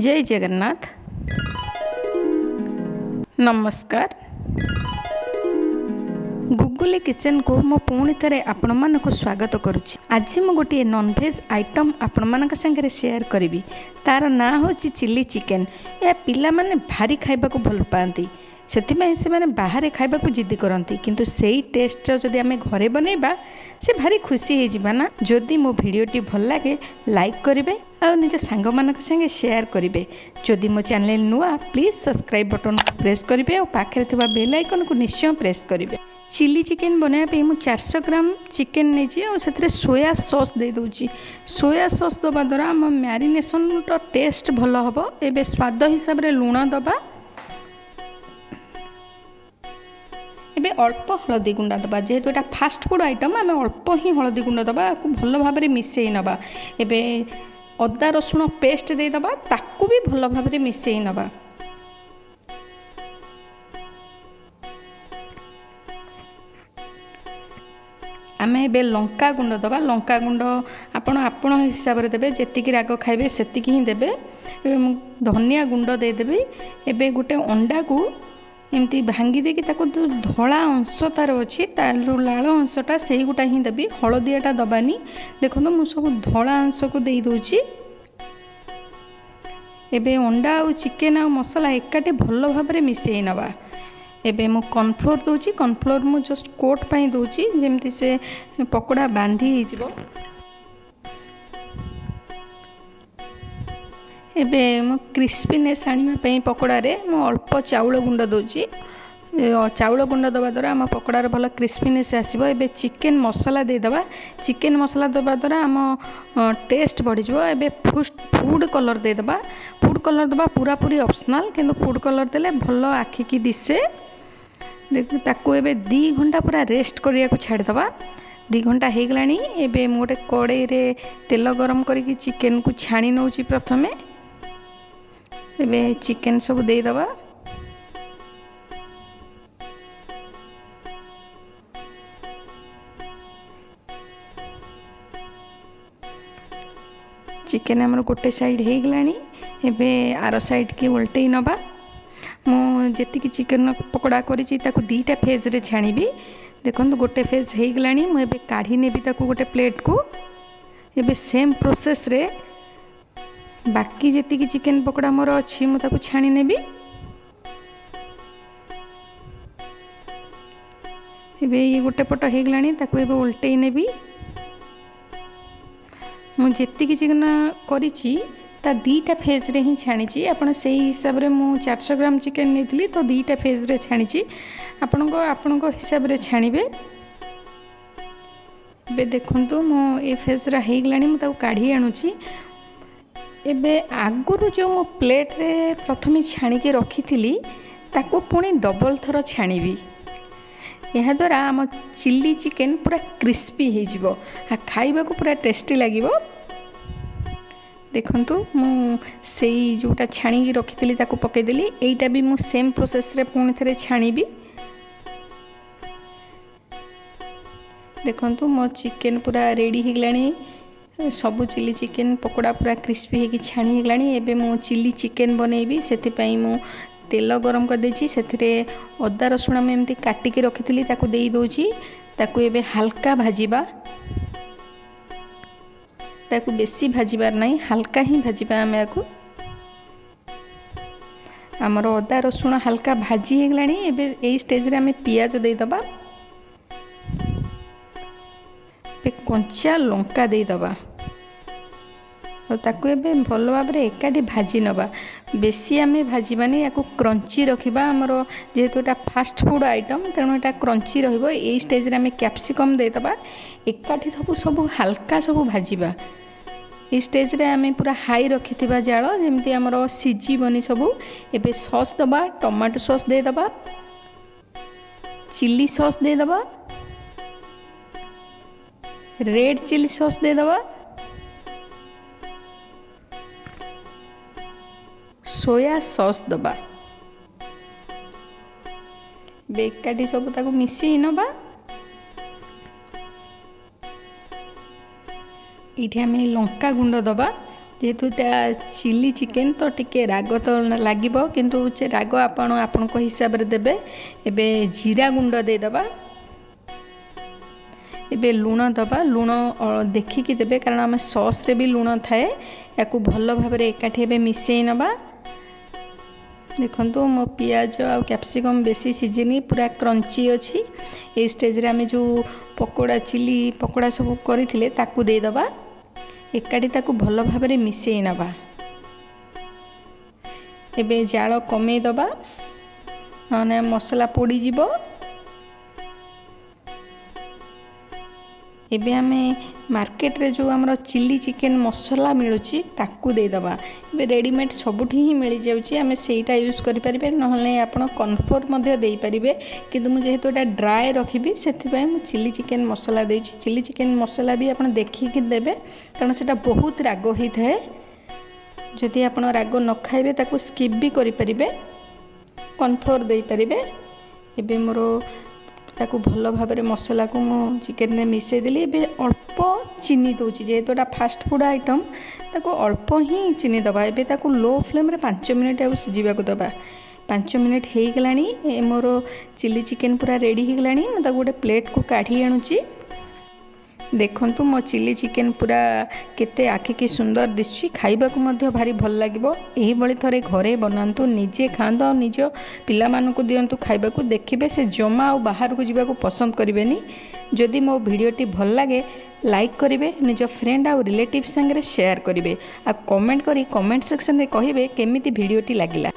ଜୟ ଜଗନ୍ନାଥ, ନମସ୍କାର। ଗୁଗୁଲି କିଚେନ୍କୁ ମୁଁ ପୁଣି ଥରେ ଆପଣମାନଙ୍କୁ ସ୍ୱାଗତ କରୁଛି। ଆଜି ମୁଁ ଗୋଟିଏ ନନଭେଜ୍ ଆଇଟମ୍ ଆପଣମାନଙ୍କ ସାଙ୍ଗରେ ସେୟାର କରିବି। ତା'ର ନାଁ ହେଉଛି ଚିଲି ଚିକେନ୍। ଏହା ପିଲାମାନେ ଭାରି ଖାଇବାକୁ ଭଲ ପାଆନ୍ତି, ସେଥିପାଇଁ ସେମାନେ ବାହାରେ ଖାଇବାକୁ ଜିଦ୍ଦି କରନ୍ତି। କିନ୍ତୁ ସେଇ ଟେଷ୍ଟର ଯଦି ଆମେ ଘରେ ବନେଇବା, ସେ ଭାରି ଖୁସି ହେଇଯିବା ନା? ଯଦି ମୋ ଭିଡ଼ିଓଟି ଭଲ ଲାଗେ, ଲାଇକ୍ କରିବେ ଆଉ ନିଜ ସାଙ୍ଗମାନଙ୍କ ସାଙ୍ଗେ ସେୟାର କରିବେ। ଯଦି ମୋ ଚ୍ୟାନେଲ୍ ନୂଆ, ପ୍ଲିଜ୍ ସବସ୍କ୍ରାଇବ୍ ବଟନ୍ ପ୍ରେସ୍ କରିବେ ଆଉ ପାଖରେ ଥିବା ବେଲ୍ ଆଇକନ୍କୁ ନିଶ୍ଚୟ ପ୍ରେସ୍ କରିବେ। ଚିଲି ଚିକେନ୍ ବନାଇବା ପାଇଁ ମୁଁ 400 ଗ୍ରାମ ଚିକେନ୍ ନେଇଛି ଆଉ ସେଥିରେ ସୋୟା ସସ୍ ଦେଇଦେଉଛି। ସୋୟା ସସ୍ ଦେବା ଦ୍ୱାରା ଆମ ମ୍ୟାରିନେସନ୍ର ଟେଷ୍ଟ ଭଲ ହେବ। ଏବେ ସ୍ୱାଦ ହିସାବରେ ଲୁଣ ଦେବା। ଏବେ ଅଳ୍ପ ହଳଦୀ ଗୁଣ୍ଡ ଦେବା। ଯେହେତୁ ଏଇଟା ଫାଷ୍ଟଫୁଡ଼୍ ଆଇଟମ୍, ଆମେ ଅଳ୍ପ ହିଁ ହଳଦୀ ଗୁଣ୍ଡ ଦେବା। ଆକୁ ଭଲ ଭାବରେ ମିଶାଇ ନେବା। ଏବେ ଅଦା ରସୁଣ ପେଷ୍ଟ ଦେଇଦେବା, ତାକୁ ବି ଭଲ ଭାବରେ ମିଶାଇ ନେବା। ଆମେ ଏବେ ଲଙ୍କା ଗୁଣ୍ଡ ଦେବା। ଲଙ୍କା ଗୁଣ୍ଡ ଆପଣ ଆପଣ ହିସାବରେ ଦେବେ, ଯେତିକି ରାଗ ଖାଇବେ ସେତିକି ହିଁ ଦେବେ। ଏବେ ମୁଁ ଧନିଆ ଗୁଣ୍ଡ ଦେଇଦେବି। ଏବେ ଗୋଟେ ଅଣ୍ଡାକୁ ଏମିତି ଭାଙ୍ଗି ଦେଇକି ତାକୁ ଯେଉଁ ଧଳା ଅଂଶ ତା'ର ଅଛି, ତାର ଯେଉଁ ଲାଳ ଅଂଶଟା, ସେଇଗୁଟା ହିଁ ଦେବି, ହଳଦିଆଟା ଦେବାନି। ଦେଖନ୍ତୁ, ମୁଁ ସବୁ ଧଳା ଅଂଶକୁ ଦେଇଦେଉଛି। ଏବେ ଅଣ୍ଡା ଆଉ ଚିକେନ୍ ଆଉ ମସଲା ଏକାଠି ଭଲ ଭାବରେ ମିଶାଇ ନେବା। ଏବେ ମୁଁ କର୍ଣ୍ଣଫ୍ଲୋର୍ ଦେଉଛି। କର୍ଣ୍ଣଫ୍ଲୋର୍ ମୁଁ ଜଷ୍ଟ କୋଟ୍ ପାଇଁ ଦେଉଛି, ଯେମିତି ସେ ପକୋଡ଼ା ବାନ୍ଧି ହେଇଯିବ। ଏବେ ମୁଁ କ୍ରିସ୍ପିନେସ୍ ଆଣିବା ପାଇଁ ପକୋଡ଼ାରେ ମୁଁ ଅଳ୍ପ ଚାଉଳ ଗୁଣ୍ଡ ଦେଉଛି। ଚାଉଳ ଗୁଣ୍ଡ ଦେବା ଦ୍ୱାରା ଆମ ପକୋଡ଼ାର ଭଲ କ୍ରିସ୍ପିନେସ୍ ଆସିବ। ଏବେ ଚିକେନ୍ ମସଲା ଦେଇଦେବା। ଚିକେନ୍ ମସଲା ଦେବା ଦ୍ୱାରା ଆମ ଟେଷ୍ଟ ବଢ଼ିଯିବ। ଏବେ ଫୁଡ଼୍ କଲର୍ ଦେଇଦେବା। ଫୁଡ଼୍ କଲର୍ ଦେବା ପୁରାପୁରି ଅପସନାଲ୍, କିନ୍ତୁ ଫୁଡ଼୍ କଲର୍ ଦେଲେ ଭଲ ଆଖିକି ଦିଶେ। ତାକୁ ଏବେ 2 ଘଣ୍ଟା ପୁରା ରେଷ୍ଟ କରିବାକୁ ଛାଡ଼ିଦେବା। 2 ଘଣ୍ଟା ହେଇଗଲାଣି। ଏବେ ମୁଁ ଗୋଟେ କଡ଼େଇରେ ତେଲ ଗରମ କରିକି ଚିକେନ୍କୁ ଛାଣି ନେଉଛି ପ୍ରଥମେ। ଏବେ ଚିକେନ୍ ସବୁ ଦେଇଦେବା। ଚିକେନ୍ ଆମର ଗୋଟେ ସାଇଡ଼୍ ହେଇଗଲାଣି। ଏବେ ଆର ସାଇଡ଼୍କି ଓଲଟେଇ ନେବା। ମୁଁ ଯେତିକି ଚିକେନ୍ ପକୋଡ଼ା କରିଛି, ତାକୁ ଦୁଇଟା ଫେଜ୍ରେ ଛାଣିବି। ଦେଖନ୍ତୁ, ଗୋଟେ ଫେଜ୍ ହେଇଗଲାଣି। ମୁଁ ଏବେ କାଢ଼ି ନେବି ତାକୁ ଗୋଟେ ପ୍ଲେଟ୍କୁ। ଏବେ ସେମ୍ ପ୍ରୋସେସ୍ରେ ବାକି ଯେତିକି ଚିକେନ୍ ପକୋଡ଼ା ମୋର ଅଛି, ମୁଁ ତାକୁ ଛାଣି ନେବି। ଏବେ ଇଏ ଗୋଟେ ପଟ ହେଇଗଲାଣି, ତାକୁ ଏବେ ଓଲଟେଇ ନେବି। ମୁଁ ଯେତିକି ଚିକେନ୍ କରିଛି, ତା ଦୁଇଟା ଫେଜ୍ରେ ହିଁ ଛାଣିଛି। ଆପଣ ସେଇ ହିସାବରେ, ମୁଁ 400 ଗ୍ରାମ ଚିକେନ୍ ନେଇଥିଲି, ତ ଦୁଇଟା ଫେଜ୍ରେ ଛାଣିଛି। ଆପଣଙ୍କ ଆପଣଙ୍କ ହିସାବରେ ଛାଣିବେ। ଏବେ ଦେଖନ୍ତୁ, ମୁଁ ଏ ଫେଜ୍ଟା ହେଇଗଲାଣି, ମୁଁ ତାକୁ କାଢ଼ି ଆଣୁଛି। ଏବେ ଆଗରୁ ଯେଉଁ ମୁଁ ପ୍ଲେଟ୍ରେ ପ୍ରଥମେ ଛାଣିକି ରଖିଥିଲି, ତାକୁ ପୁଣି ଡବଲ୍ ଥର ଛାଣିବି। ଏହାଦ୍ୱାରା ଆମ ଚିଲି ଚିକେନ୍ ପୁରା କ୍ରିସ୍ପି ହେଇଯିବ ଆଉ ଖାଇବାକୁ ପୁରା ଟେଷ୍ଟି ଲାଗିବ। ଦେଖନ୍ତୁ, ମୁଁ ସେଇ ଯେଉଁଟା ଛାଣିକି ରଖିଥିଲି, ତାକୁ ପକାଇଦେଲି। ଏଇଟା ବି ମୁଁ ସେମ୍ ପ୍ରୋସେସ୍ରେ ପୁଣି ଥରେ ଛାଣିବି। ଦେଖନ୍ତୁ, ମୋ ଚିକେନ୍ ପୁରା ରେଡ଼ି ହେଇଗଲାଣି। ସବୁ ଚିଲି ଚିକେନ୍ ପକୋଡ଼ା ପୁରା କ୍ରିସ୍ପି ହେଇକି ଛାଣି ହେଇଗଲାଣି। ଏବେ ମୁଁ ଚିଲି ଚିକେନ୍ ବନେଇବି। ସେଥିପାଇଁ ମୁଁ ତେଲ ଗରମ କରିଦେଇଛି। ସେଥିରେ ଅଦା ରସୁଣ ମୁଁ ଏମିତି କାଟିକି ରଖିଥିଲି, ତାକୁ ଦେଇଦେଉଛି। ତାକୁ ଏବେ ହାଲକା ଭାଜିବା। ତାକୁ ବେଶୀ ଭାଜିବାର ନାହିଁ, ହାଲକା ହିଁ ଭାଜିବା ଆମେ ଆକୁ। ଆମର ଅଦା ରସୁଣ ହାଲକା ଭାଜି ହେଇଗଲାଣି। ଏବେ ଏଇ ଷ୍ଟେଜ୍ରେ ଆମେ ପିଆଜ ଦେଇଦେବା। ଏବେ କଞ୍ଚା ଲଙ୍କା ଦେଇଦେବା ଆଉ ତାକୁ ଏବେ ଭଲ ଭାବରେ ଏକାଠି ଭାଜି ନେବା। ବେଶୀ ଆମେ ଭାଜିବାନି, ୟାକୁ କ୍ରଞ୍ଚି ରଖିବା। ଆମର ଯେହେତୁ ଏଇଟା ଫାଷ୍ଟ ଫୁଡ଼୍ ଆଇଟମ୍, ତେଣୁ ଏଇଟା କ୍ରଞ୍ଚି ରହିବ। ଏଇ ଷ୍ଟେଜ୍ରେ ଆମେ କ୍ୟାପ୍ସିକମ୍ ଦେଇଦେବା। ଏକାଠି ସବୁ ସବୁ ହାଲକା ସବୁ ଭାଜିବା। ଏଇ ଷ୍ଟେଜ୍ରେ ଆମେ ପୁରା ହାଇ ରଖିଥିବା ଜାଳ, ଯେମିତି ଆମର ସିଝିବନି ସବୁ। ଏବେ ସସ୍ ଦେବା। ଟମାଟୋ ସସ୍ ଦେଇଦେବା, ଚିଲି ସସ୍ ଦେଇଦେବା, ରେଡ଼୍ ଚିଲି ସସ୍ ଦେଇଦେବା, ସୋୟା ସସ୍ ଦେବା। ଏବେ ଏକାଠି ସବୁ ତାକୁ ମିଶାଇ ନେବା। ଏଇଠି ଆମେ ଲଙ୍କା ଗୁଣ୍ଡ ଦେବା। ଯେହେତୁ ଏଇଟା ଚିଲି ଚିକେନ୍, ତ ଟିକେ ରାଗ ତ ଲାଗିବ, କିନ୍ତୁ ସେ ରାଗ ଆପଣ ଆପଣଙ୍କ ହିସାବରେ ଦେବେ। ଏବେ ଜିରା ଗୁଣ୍ଡ ଦେଇଦେବା। ଏବେ ଲୁଣ ଦେବା। ଲୁଣ ଦେଖିକି ଦେବେ, କାରଣ ଆମେ ସସ୍ରେ ବି ଲୁଣ ଥାଏ। ୟାକୁ ଭଲ ଭାବରେ ଏକାଠି ଏବେ ମିଶାଇ ନେବା। ଦେଖନ୍ତୁ, ମୋ ପିଆଜ ଆଉ କ୍ୟାପ୍ସିକମ୍ ବେଶୀ ସିଝିନି, ପୁରା କ୍ରଞ୍ଚି ଅଛି। ଏଇ ଷ୍ଟେଜ୍ରେ ଆମେ ଯେଉଁ ପକୋଡ଼ା, ଚିଲି ପକୋଡ଼ା ସବୁ କରିଥିଲେ, ତାକୁ ଦେଇଦେବା। ଏକାଠି ତାକୁ ଭଲ ଭାବରେ ମିଶାଇ ନେବା। ଏବେ ଜାଳ କମେଇ ଦେବା, ନହେଲେ ମସଲା ପୋଡ଼ିଯିବ। ଏବେ ଆମେ ମାର୍କେଟରେ ଯେଉଁ ଆମର ଚିଲି ଚିକେନ୍ ମସଲା ମିଳୁଛି, ତାକୁ ଦେଇଦେବା। ଏବେ ରେଡ଼ିମେଡ଼୍ ସବୁଠି ହିଁ ମିଳିଯାଉଛି, ଆମେ ସେଇଟା ୟୁଜ୍ କରିପାରିବେ, ନହେଲେ ଆପଣ କର୍ଣ୍ଣଫ୍ଲୋର୍ ମଧ୍ୟ ଦେଇପାରିବେ। କିନ୍ତୁ ମୁଁ ଯେହେତୁ ଏଇଟା ଡ୍ରାଏ ରଖିବି, ସେଥିପାଇଁ ମୁଁ ଚିଲି ଚିକେନ୍ ମସଲା ଦେଇଛି। ଚିଲି ଚିକେନ୍ ମସଲା ବି ଆପଣ ଦେଖିକି ଦେବେ, କାରଣ ସେଇଟା ବହୁତ ରାଗ ହେଇଥାଏ। ଯଦି ଆପଣ ରାଗ ନ ଖାଇବେ, ତାକୁ ସ୍କିପ୍ ବି କରିପାରିବେ, କର୍ଣ୍ଣଫ୍ଲୋର୍ ଦେଇପାରିବେ। ଏବେ ମୋର ତାକୁ ଭଲ ଭାବରେ ମସଲାକୁ ମୁଁ ଚିକେନରେ ମିଶାଇ ଦେଲି। ଏବେ ଅଳ୍ପ ଚିନି ଦେଉଛି। ଯେହେତୁ ଏଇଟା ଫାଷ୍ଟଫୁଡ଼୍ ଆଇଟମ୍, ତାକୁ ଅଳ୍ପ ହିଁ ଚିନି ଦେବା। ଏବେ ତାକୁ ଲୋ ଫ୍ଲେମ୍ରେ 5 ମିନିଟ୍ ଆଉ ସିଝିବାକୁ ଦେବା। 5 ମିନିଟ୍ ହେଇଗଲାଣି। ଏ ମୋର ଚିଲି ଚିକେନ୍ ପୁରା ରେଡ଼ି ହେଇଗଲାଣି। ମୁଁ ତାକୁ ଗୋଟେ ପ୍ଲେଟ୍କୁ କାଢ଼ି ଆଣୁଛି। ଦେଖନ୍ତୁ, ମୋ ଚିଲି ଚିକେନ୍ ପୁରା କେତେ ଆଖିକି ସୁନ୍ଦର ଦିଶୁଛି। ଖାଇବାକୁ ମଧ୍ୟ ଭାରି ଭଲ ଲାଗିବ। ଏହିଭଳି ଥରେ ଘରେ ବନାନ୍ତୁ, ନିଜେ ଖାଆନ୍ତୁ ଆଉ ନିଜ ପିଲାମାନଙ୍କୁ ଦିଅନ୍ତୁ ଖାଇବାକୁ। ଦେଖିବେ, ସେ ଜମା ଆଉ ବାହାରକୁ ଯିବାକୁ ପସନ୍ଦ କରିବେନି। ଯଦି ମୋ ଭିଡ଼ିଓଟି ଭଲ ଲାଗେ, ଲାଇକ୍ କରିବେ, ନିଜ ଫ୍ରେଣ୍ଡ ଆଉ ରିଲେଟିଭ୍ ସାଙ୍ଗରେ ସେୟାର କରିବେ ଆଉ କମେଣ୍ଟ କରି କମେଣ୍ଟ ସେକ୍ସନରେ କହିବେ କେମିତି ଭିଡ଼ିଓଟି ଲାଗିଲା।